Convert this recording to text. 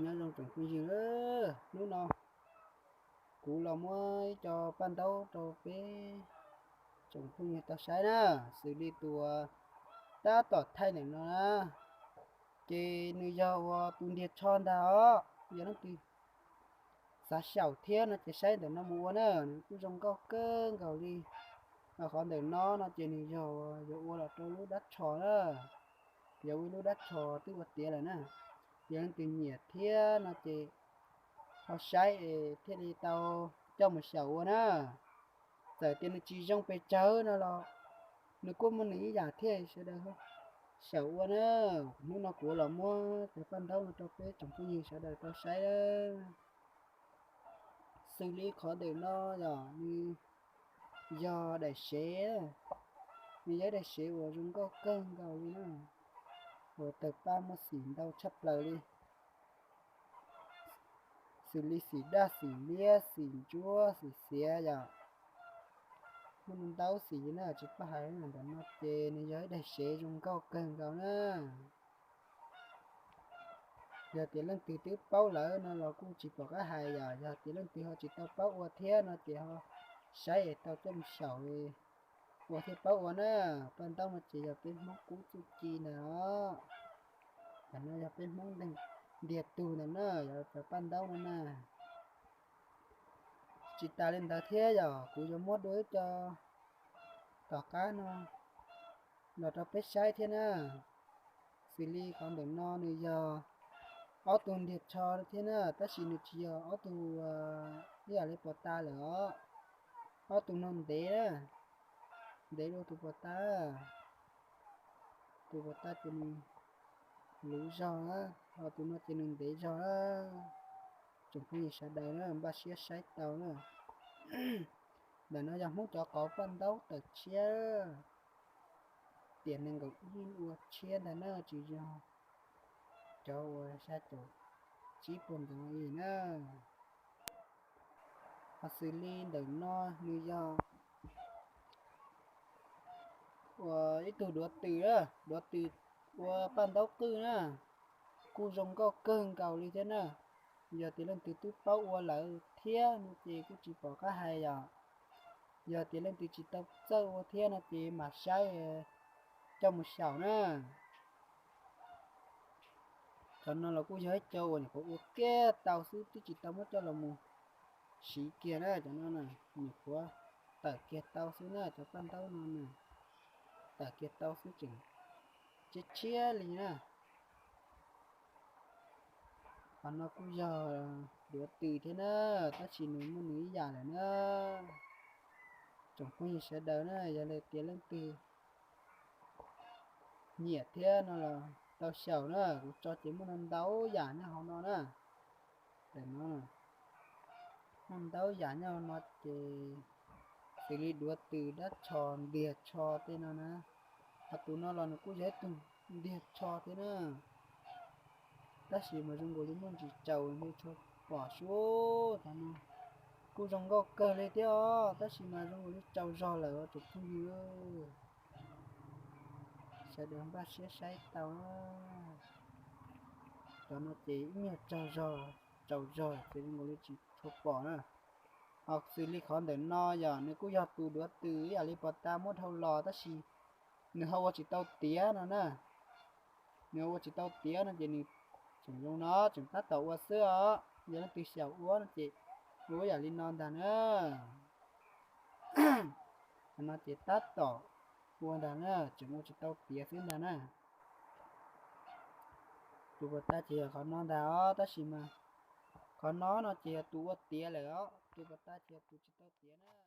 Nyob zoo tsoom phooj ywg, hnub no kuv los muab ib co paj ntaub rau peb tsoom phooj ywg tau saib na. Xws li tus tab tom thaij ntawm no na, ces nws yog ua tus ntiag tsho ntag os. Yog leej twg xav xyaum thiab no ces saib ntawm no mus ua na, nws kuj zoo nkauj kawg nkaus li. Qhov ntawm no no ces nws yog yuav ua los rau lub dab tsho na, yog ua lub dab tsho twb ua tiav lawm na. Yog leej twg nyiam thiab no ces ho saib es thiaj li tau coj mus xyaum ua na. Txawm tias nws tsis zoo pes tsawg no los nws kuj muaj nws ib yam thiab sawv daws xyaum ua na. Hnub no kuv los muab cov paj ntaub no rau peb tsoom phooj ywg sawv daws tau saib. Xws li qhov ntawm no yog nws yog daim sev, nws yog ib daim sev uas zoo nkauj kawg nkaus li na, uas tawg paj muaj xim ntau tshaj plaws li. Xws li xim daj, xim liab, xim ntsuab, xim xiav yom, muaj ntau xim li na tsis paub hais. Ntawm no ces nws yog ib daim sev zoo nkauj kawg nkaus na. Yog tias leej twg twb paub lawm no los kuj tsis pom qab hais yom. Yog tias leej twg ho tsis tau paub ua thiab no ces ho saib es tau coj mus xyaum ua thiaj paub ua na. Paj ntaub no ces yog peb Hmoob qub txuj ci ntag os. Tam no yog peb Hmoob ntiag tug ntag na, yog cov paj ntaub no na. Tsis tas li ntawd thiab yog kuv yuav muab dua ib co tom qab no los rau peb saib thiab na. Xws li qhov ntawm no nws yog ob tug ntiag tsho thiab na, tab sis nws tsis yog ob tug ib yam li pos tas lawm os. Ob tug no ntev na, ntev dua tus pos tas. Tus pos tas ces nws luv zog, ho tus no ces nws ntev zog. Tsoom phooj ywg sawv daws na npaj siab saib tau na. Ntawm no yog Hmoob cov qauv paj ntaub tawm tshiab, tiam nees nkaum ib ua tshiab ntag na, tsis yog cov uas xya caum tsib puas ntawd li na. Ho xws li ntawm no nws yog ua ib tug duav tws, duav tws ua paj ntaub qwj na, kuj zoo nkauj kawg nkaus li thiab na. Yog tias leej twg twb paub ua lawm thiab no ces kuj tsis pom qab hais yom. Yog tias leej twg tsis tau txawj ua thiab no ces mam saib coj mus xyaum na. Cov no los kuj yog ib co uas nyuam qhuav ua kiag tau xwb, twb tsis tau muab coj los mus siv kiag na. Cov no nyuam qhuav tawm kiag tau xwb na, cov paj ntaub no na, tawm kiag tau xwb tseem tshiab tshiab li na. Qhov no kuj yog duav tws thiab na, tab sis nws muaj nws ib yam lawm na. Tsoom phooj ywg sawv daws na, yog tias leej twg nyiam thiab no los tau xyaum na, kuv tso ces muaj ntau yam nyob hauv no na. Tam no muaj ntau yam nyob hauv no ces xws li duav tws, dab tsho, ntiag tsho tej no na. Ho tus no los nws kuj yog ib tug ntiag tsho thiab na, tab sis mas zoo nkaus li muaj ntsis tsaus nws tsho pom sub. Tam no kuj zoo nkauj kawg li thiab os, tab sis mas zoo nkaus li tsaus zog lawm tsoom phooj ywg. Sawv daws npaj siab saib tau. Cov no ces ib nyuag tsaus zog, tsaus zog ces zoo nkaus li tsis tshua pom na. Ho xws li qhov ntawm no yog nws kuj yog tus duav tws ib yam li pos tas muab dhau los tab sis nws ho ua tsis tau tiav no na. Nws ua tsis tau tiav no ces nws tseem zoo no, tseem tab tom ua xwb os. Yog leej twg xyaum ua no ces ua yam li no ntag na. No ces tab tom ua ntag na, tseem ua tsis tau tiav xwb ntag na. Tus pos tas ces yog qhov no ntag os, tab sis mas qhov no no ces yog tus ua tiav lawm os, tus pos tas ces yog tus tsis tau tiav na.